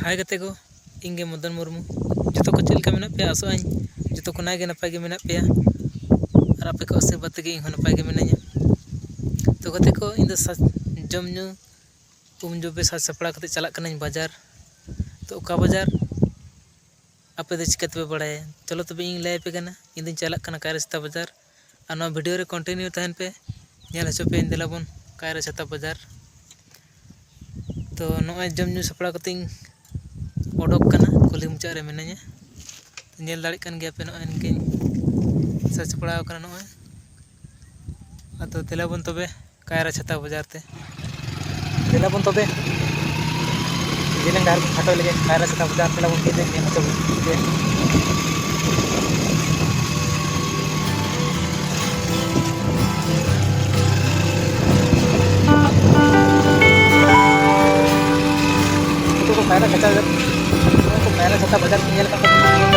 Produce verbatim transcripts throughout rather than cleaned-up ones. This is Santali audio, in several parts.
ᱦᱟᱭ ᱜᱟᱛᱮ ᱠᱚ, ᱤᱧ ᱜᱮ ᱢᱚᱫᱚᱱ ᱢᱩᱨᱢᱩ᱾ ᱡᱚᱛᱚ ᱠᱚ ᱪᱮᱫ ᱞᱮᱠᱟ ᱢᱮᱱᱟᱜ ᱯᱮᱭᱟ? ᱟᱥᱚᱜ ᱟᱹᱧ ᱡᱚᱛᱚ ᱠᱚ ᱱᱟᱭ ᱜᱮ ᱱᱟᱯᱟᱭ ᱜᱮ ᱢᱮᱱᱟᱜ ᱯᱮᱭᱟ, ᱟᱨ ᱟᱯᱮ ᱠᱚᱣᱟᱜ ᱟᱥᱤᱨᱵᱟᱫᱽ ᱛᱮᱜᱮ ᱤᱧ ᱦᱚᱸ ᱱᱟᱯᱟᱭ ᱜᱮ ᱢᱤᱱᱟᱹᱧᱟ᱾ ᱛᱚ ᱜᱟᱛᱮ ᱠᱚ, ᱤᱧ ᱫᱚ ᱥᱟ-, ᱡᱚᱢ ᱧᱩ ᱩᱢ ᱡᱚᱵᱮ ᱥᱟᱡᱽ ᱥᱟᱯᱲᱟᱣ ᱠᱟᱛᱮ ᱪᱟᱞᱟᱜ ᱠᱟᱹᱱᱟᱹᱧ ᱵᱟᱡᱟᱨ᱾ ᱛᱚ ᱚᱠᱟ ᱵᱟᱡᱟᱨ? ᱟᱯᱮ ᱫᱚ ᱪᱤᱠᱟᱹ ᱛᱮᱯᱮ ᱵᱟᱲᱟᱭᱟ? ᱪᱚᱞᱚ ᱛᱚᱵᱮ ᱤᱧ ᱞᱟᱹᱭ ᱟᱯᱮ ᱠᱟᱱᱟ᱾ ᱤᱧ ᱫᱚᱧ ᱪᱟᱞᱟᱜ ᱠᱟᱱᱟ ᱠᱟᱭᱨᱟ ᱪᱷᱟᱛᱟ ᱵᱟᱡᱟᱨ, ᱟᱨ ᱱᱚᱣᱟ video ᱨᱮ continue ᱛᱟᱦᱮᱱ ᱯᱮ, ᱧᱮᱞ ᱦᱚᱪᱚ ᱯᱮᱭᱟᱹᱧ᱾ ᱫᱮᱞᱟ ᱵᱚᱱ ᱠᱟᱭᱨᱟ ᱪᱷᱟᱛᱟ ᱵᱟᱡᱟᱨ᱾ ᱛᱚ ᱱᱚᱜᱼᱚᱭ ᱡᱚᱢ ᱧᱩ ᱥᱟᱯᱲᱟᱣ ᱠᱟᱛᱮᱧ ᱚᱰᱚᱠ ᱠᱟᱱᱟ, ᱠᱩᱞᱦᱤ ᱢᱩᱪᱟᱹᱫ ᱨᱮ ᱢᱤᱱᱟᱹᱧᱟ᱾ ᱧᱮᱞ ᱫᱟᱲᱮᱜ ᱠᱟᱱ ᱜᱮᱭᱟ ᱯᱮ, ᱱᱚᱜᱼᱚᱭ ᱤᱱᱠᱟᱹᱧ ᱥᱟᱡᱽ ᱥᱟᱯᱲᱟᱣ ᱠᱟᱱᱟ ᱱᱚᱜᱼᱚᱭ᱾ ᱟᱫᱚ ᱫᱮᱞᱟ ᱵᱚᱱ ᱛᱚᱵᱮ ᱠᱟᱭᱨᱟ ᱪᱷᱟᱛᱟ ᱵᱟᱡᱟᱨ ᱛᱮ᱾ ᱫᱮᱞᱟ ᱵᱚᱱ ᱛᱚᱵᱮ ᱡᱮᱞᱮᱧ ᱰᱟᱦᱟᱨ ᱵᱚᱱ ᱠᱷᱟᱴᱚ ᱞᱮᱜᱮ, ᱠᱟᱭᱨᱟ ᱪᱷᱟᱛᱟ ᱵᱟᱡᱟᱨ ᱛᱮ ᱫᱮᱞᱟ ᱵᱚᱱ ᱫᱮᱡ ᱞᱮᱱ ᱜᱮ, ᱢᱟᱥᱮ ᱵᱚᱱ ᱫᱮᱡ᱾ ᱱᱤᱛᱚᱜ ᱫᱚ ᱠᱟᱭᱨᱟ ᱪᱷᱟᱛᱟ ᱵᱟᱡᱟᱨ, ᱠᱟᱭᱨᱟ ᱪᱷᱟᱛᱟ ᱵᱟᱡᱟᱨ ᱠᱚ ᱧᱮᱞ ᱠᱟᱜ ᱛᱟᱵᱚᱱᱟ᱾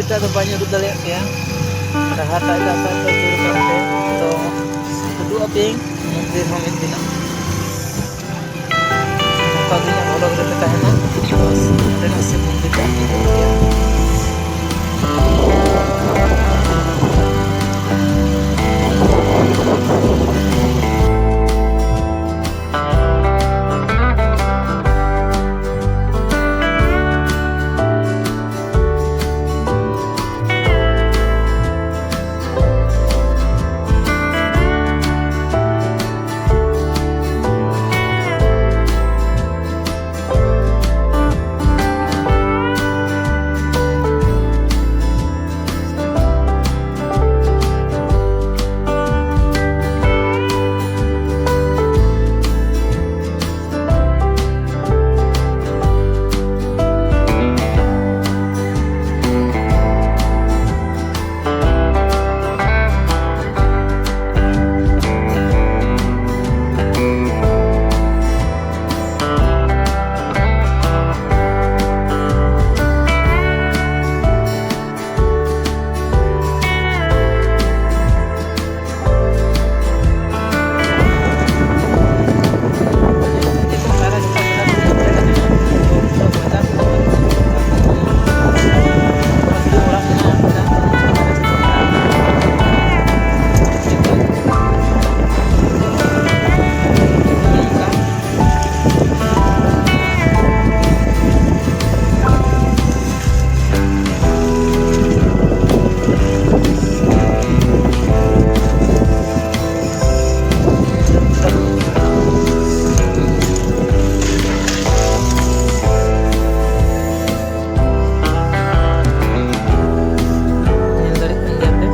ᱮᱴᱟᱜ ᱫᱚ ᱵᱟᱹᱧ ᱩᱫᱩᱜ ᱫᱟᱲᱮᱭᱟᱜ ᱯᱮᱭᱟ᱾ ᱰᱟᱦᱟᱨ ᱴᱟᱜ ᱮᱴᱟᱜ ᱥᱮᱫ ᱛᱮ ᱟᱹᱪᱩᱨ ᱟᱠᱟᱱ ᱛᱮ, ᱛᱚ ᱩᱫᱩᱜ ᱟᱯᱮᱭᱟᱹᱧ ᱢᱚᱱᱫᱤᱨ ᱦᱚᱸ ᱢᱤᱫ ᱫᱤᱱᱚᱜ᱾ ᱱᱚᱝᱠᱟ ᱜᱮ ᱤᱧᱟᱹᱜ vlog ᱨᱮᱯᱮ ᱛᱟᱦᱮᱱᱟ᱾ ᱵᱟᱥ, ᱚᱸᱰᱮᱱᱟᱜ ᱥᱤᱵ ᱢᱚᱱᱫᱤᱨ ᱫᱚ ᱟᱯᱮ ᱧᱮᱞ ᱯᱮᱭᱟ᱾ ᱧᱮᱞ ᱫᱟᱲᱮᱭᱟᱜ ᱠᱟᱱ ᱜᱮᱭᱟ ᱯᱮ᱾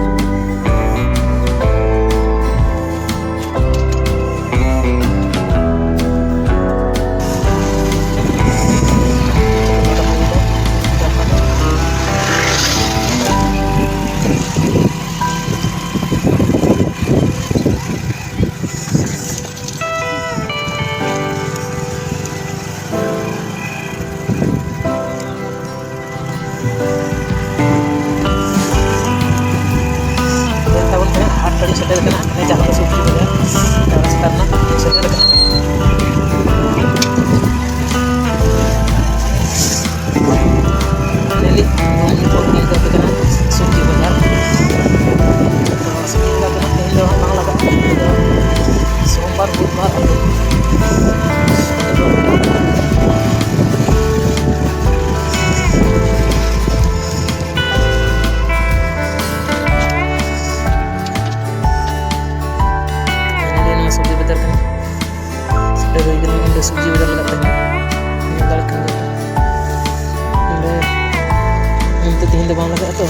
ᱛᱮᱦᱮᱧ ᱫᱚ ᱵᱟᱝ ᱞᱟᱜᱟᱜᱼᱟ ᱛᱚ᱾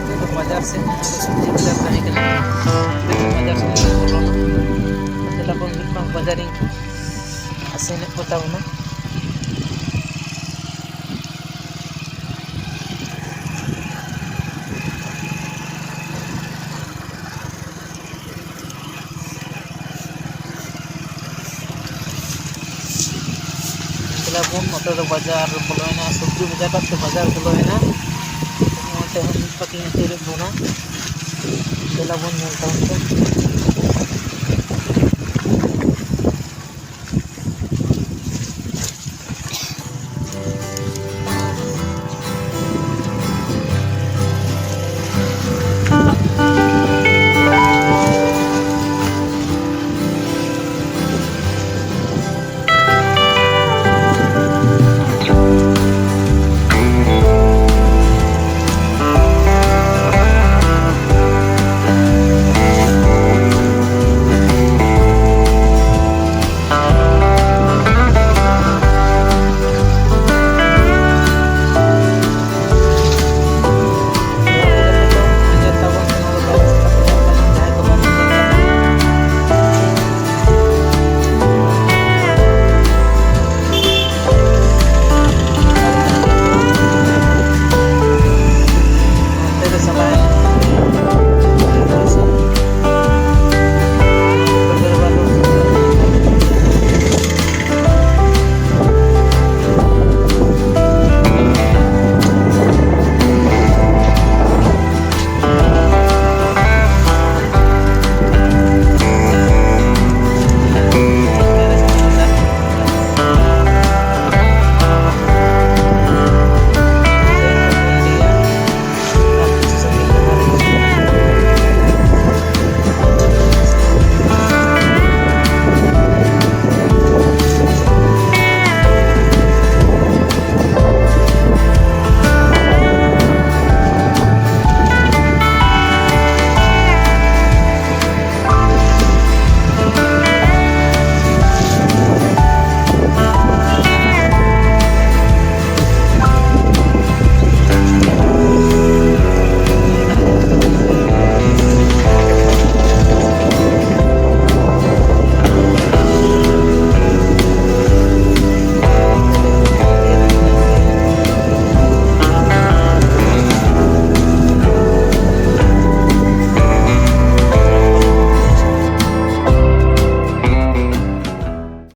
ᱱᱤᱛᱚᱜ ᱫᱚ ᱵᱟᱡᱟᱨ ᱥᱮᱫ, ᱱᱚᱣᱟ ᱫᱚ ᱥᱚᱵᱽᱡᱤ ᱵᱟᱡᱟᱨ ᱛᱟᱦᱮᱸ ᱠᱟᱱᱟ᱾ ᱱᱤᱛᱚᱜ ᱵᱟᱡᱟᱨ ᱥᱮᱫ ᱞᱮ ᱵᱚᱞᱚᱱᱟ᱾ ᱪᱟᱞᱟᱜ ᱵᱚᱱ ᱢᱤᱫ ᱵᱟᱨ ᱵᱟᱡᱟᱨᱤᱧ ᱟᱥᱮᱱᱮᱫ ᱠᱚ ᱛᱟᱵᱚᱱᱟ᱾ ᱫᱮᱞᱟ ᱵᱚᱱ, ᱱᱚᱛᱮ ᱫᱚ ᱵᱟᱡᱟᱨ ᱵᱚᱞᱚᱭᱮᱱᱟ, ᱥᱚᱵᱽᱡᱤ ᱵᱟᱡᱟᱨ ᱠᱟᱛᱮ ᱛᱮ ᱵᱟᱡᱟᱨ ᱵᱚᱞᱚᱭᱮᱱᱟ᱾ ᱱᱚᱛᱮ ᱦᱚᱸ ᱢᱤᱫ ᱯᱟᱹᱴᱤ ᱟᱹᱪᱩᱨᱮᱫ ᱵᱚᱱᱟ᱾ ᱫᱮᱞᱟ ᱵᱚᱱ ᱧᱮᱞ ᱛᱟᱵᱚᱱ ᱯᱮ᱾